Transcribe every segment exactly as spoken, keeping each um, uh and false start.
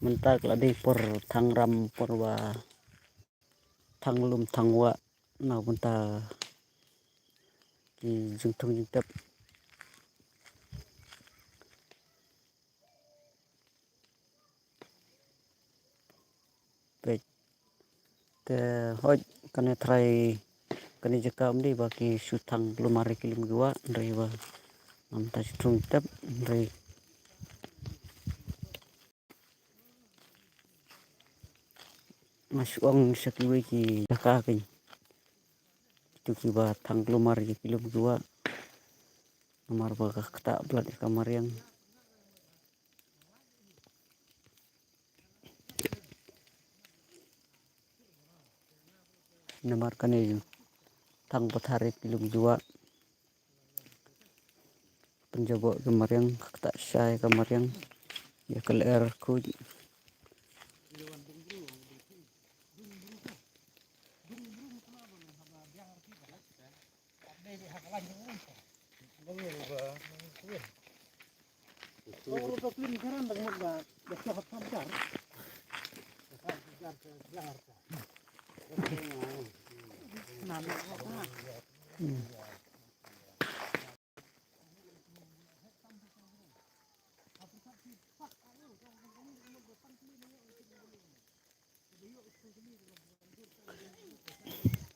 Mynta ka la dei por thang ram, por ba thang lum thang wah, na mynta ki jingthung jingtep. Peit. Te hoi kane trai kane jaka ym dei ba ki shu thang kulmar ïa ki lum ki wah, hynrei ba ngam ta shu thung tep, hynrei nga shu ong sha kiwei ki jaka keiñ, kitu kiba thang kulmar ïa ki lum ki wah, namar ba ka ktah palat ïa ka mariang. Namar kane thang pathar ïa ki lum ki wah. Pynjaboh ka mariang, ka ktah shai ka mariang. Ïa ka lyer khuid.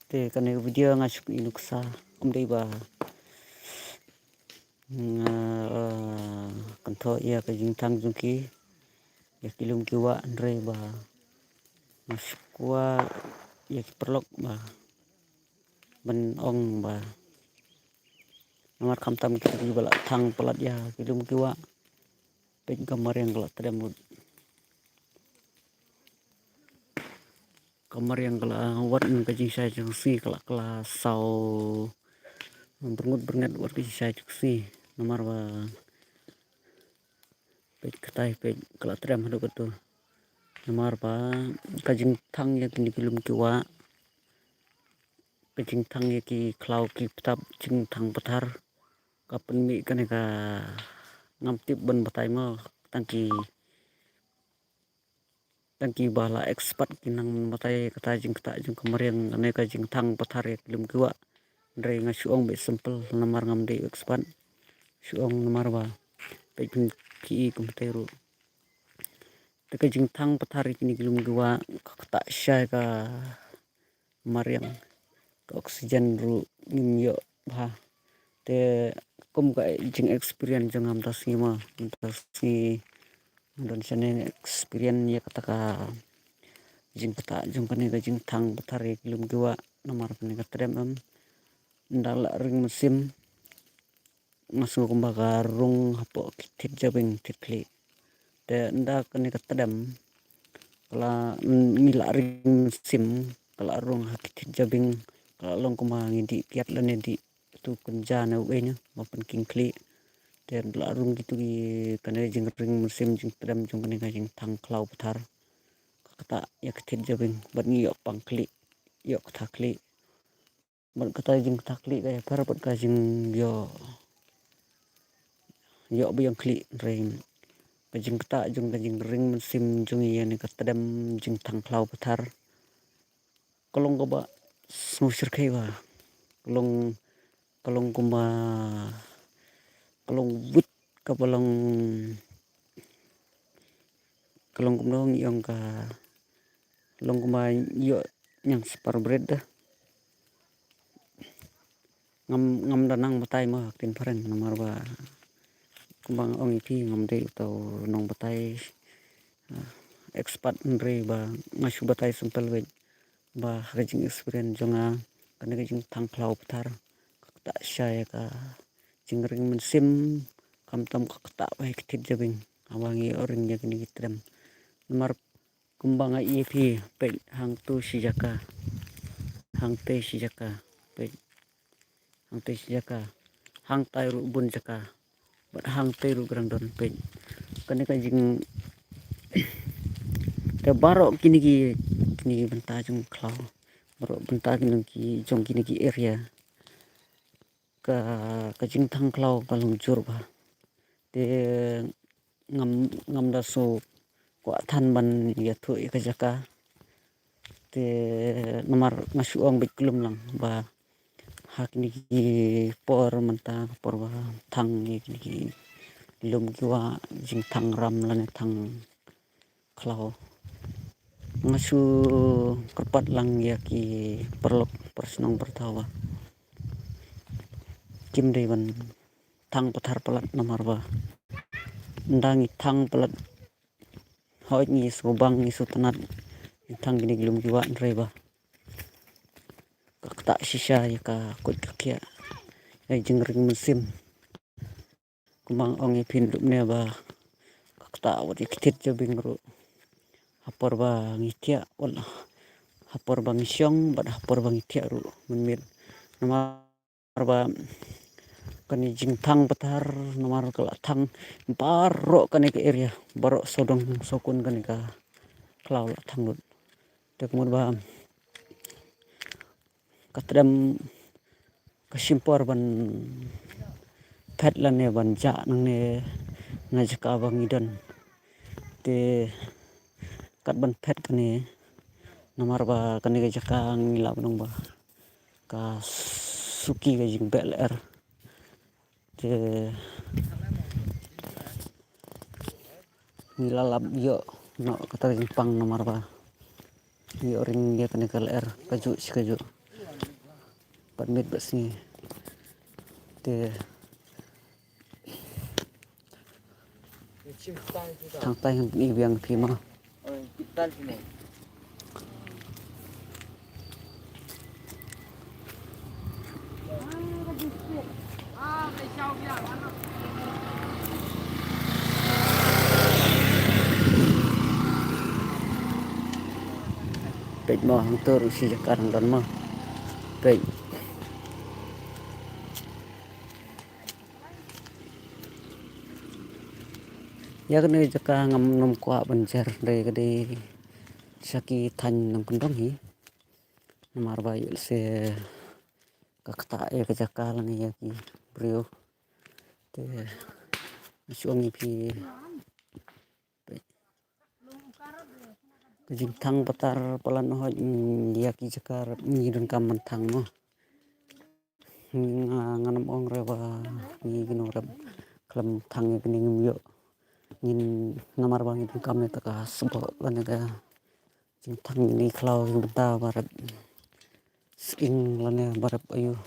Te kane ka video nga shu ïa nuksa, ym dei ba nga, eh, kynthoh ïa ka jingthang jong ki ïa ki lum ki wah, hynrei ba nga shu kwah ïa ki paralok ba ban ong ba namar khamtam ki, kiba la thang palat ïa ki lum ki wah. Peit ka mariang ka la trem lut. Ka mariang ka la wat na ka jingshai jingsngi, ka la, ka la saw byrngut byrnget wat ka jingshai jingsngi. Namar ba peit katai, peit ka la trem haduh katu. Namar ba ka jingthang ïa kine ki lum ki wah, ka jingthang ïa ki khlaw ki btap, jingthang pathar. Ka pynmih kane ka, ngam tip ban batai mo, tang ki, tang kiba la expert ki nang batai kata jingktah jong ka mariang, kane ka jingthang pathar ïa ki lum ki wah. Hynrei nga shu ong beit simple namar ngam dei expert. Shu ong namar ba peit ki, ki i kumta ruh. Te ka jingthang pathar ïa kine ki lum ki wah, ka ktah shai ka mariang, ka oxygen ruh ngim ïoh bha. Te kum ka jing experience jong nga mynta sngi mo, mynta sngi nga don shane experience ïa kata ka jingktah jong kane ka jingthang pathar ïa ki lum ki wah, namar kane ka trem em. Ynda la ring mynsiem, nga sngew kumba ka rung hapoh ki thied jabieng thied khlieh. Te ynda kane ka tdem ka la, ngi la ring mynsiem, ka la rung ha ki thied jabieng, ka la long kumba ngi dih kiad lane dih tu kynja ne uei ne ba pynking khlieh. Te la rung kitu ki, kane jingring mynsiem jingtdem jong kane ka jingthang khlaw pathar. Ka ktah ïa ki thied jabieng bad ngi ïoh pang khlieh, ïoh ktah khlieh. Bad kata jingktah khlieh ka ïapher bad ka jingïoh, ïoh biang khlieh, hynrei ka jingktah jong ka jingring mynsiem jong ngi ïa kane ka tdem jingthang khlaw pathar ka long kaba sngewsyrkhei bha. Ka long, ka long kumba, ka long wit, kaba long, ka long kumno ngi ong, ka long kumba ïoh ñiang spar bret da. Ngam, ngam da nang batai mo ha ktien phareng namar ba kumba nga ong ïa phi ngam dei uto u nongbatai, ah, expert, hynrei ba nga shu batai simple beit ba ha ka jing experience jong nga, kane ka jingthang khlaw pathar ka ktah shai ka jingring mynsiem, khamtam ka ktah bha ïa ki thied jabieng haba ngi ïoh ring ïa kine ki tdem. Namar kumba nga ïa phi, peit hangto shi jaka, hangtei shi jaka, peit hangtei shi jaka, hangtai ruh bun jaka, bad hangtei ruh ka dang don, peit. Kane ka jing, te baroh kine ki, kine ki bynta jong khlaw, baroh bynta kine ki jong kine ki area, ka, ka jingthang khlaw ka long jur bha. Te ngam, ngam da sngew kwah than ban ïathuh ïa ka jaka. Te namar nga shu ong beit khlem lang ba ha kine ki por mynta, por ba thang ïa kine ki lum ki wah, jingthang ram lane thang khlaw. Nga shu kyrpad lang ïa ki paralok, para shnong para thaw ba kim dei ban thang pathar palat namar ba ynda ngi thang palat, hooid ngi sngewbang, ngi sngewtynnat, ngi thang kine ki lum ki wah, hynrei ba ka ktah shisha ïa ka koit ka khiah, ïa jingring mynsiem. Kumba nga ong ïa phi naduh mynne ba ka ktah wat ïa ki thied jabieng ruh ha por ba ngi thiah, wat ha por ba ngi shong bad ha por ba ngi thiah ruh mynmiet. Namar ba kane jingthang pathar, namar ka la thang baroh kane ka area, baroh sawdong sawkun kane ka khlaw la thang lut. Te ka mut ba ka tdem ka shim por ban phet lane ban jah nangne na jaka ba ngi don. Te kat ban phet kane, namar ba kane ka jaka ngi lah ban ong ba ka suki ka jingbeh lyer. Te ngi la lap ïoh noh kata ka jingpang namar ba ïoh ring ïa kane ka lyer kajuh shi kajuh. Bad miet bad sngi. Te thangtai ngan pyni biang phi ma. Peit mo, hangto ruh shi jaka dang don mo. Peit. Ïa kane ka jaka ngam, ngam kwah ban jer, dei ka dei sha ki thaiñ nongkyndong hi. Namar ba ïoh lehse ka ktah ïa ka jaka lane ïa ki briew. Te nga shu ong ïa phi, ka jingthang pathar palat, hooid, mm, ïa ki jaka rep ngi donkam ban thang mo. Nga, ngam ong re ba ngi ki nongrep khlem thang ïa kine ngim ïoh. Ngin, namar ba ngi donkam ïa kata ka sboh lane ka jingthang ïa kine ki khlaw ki bynta ba rep sying lane ba rep aïu.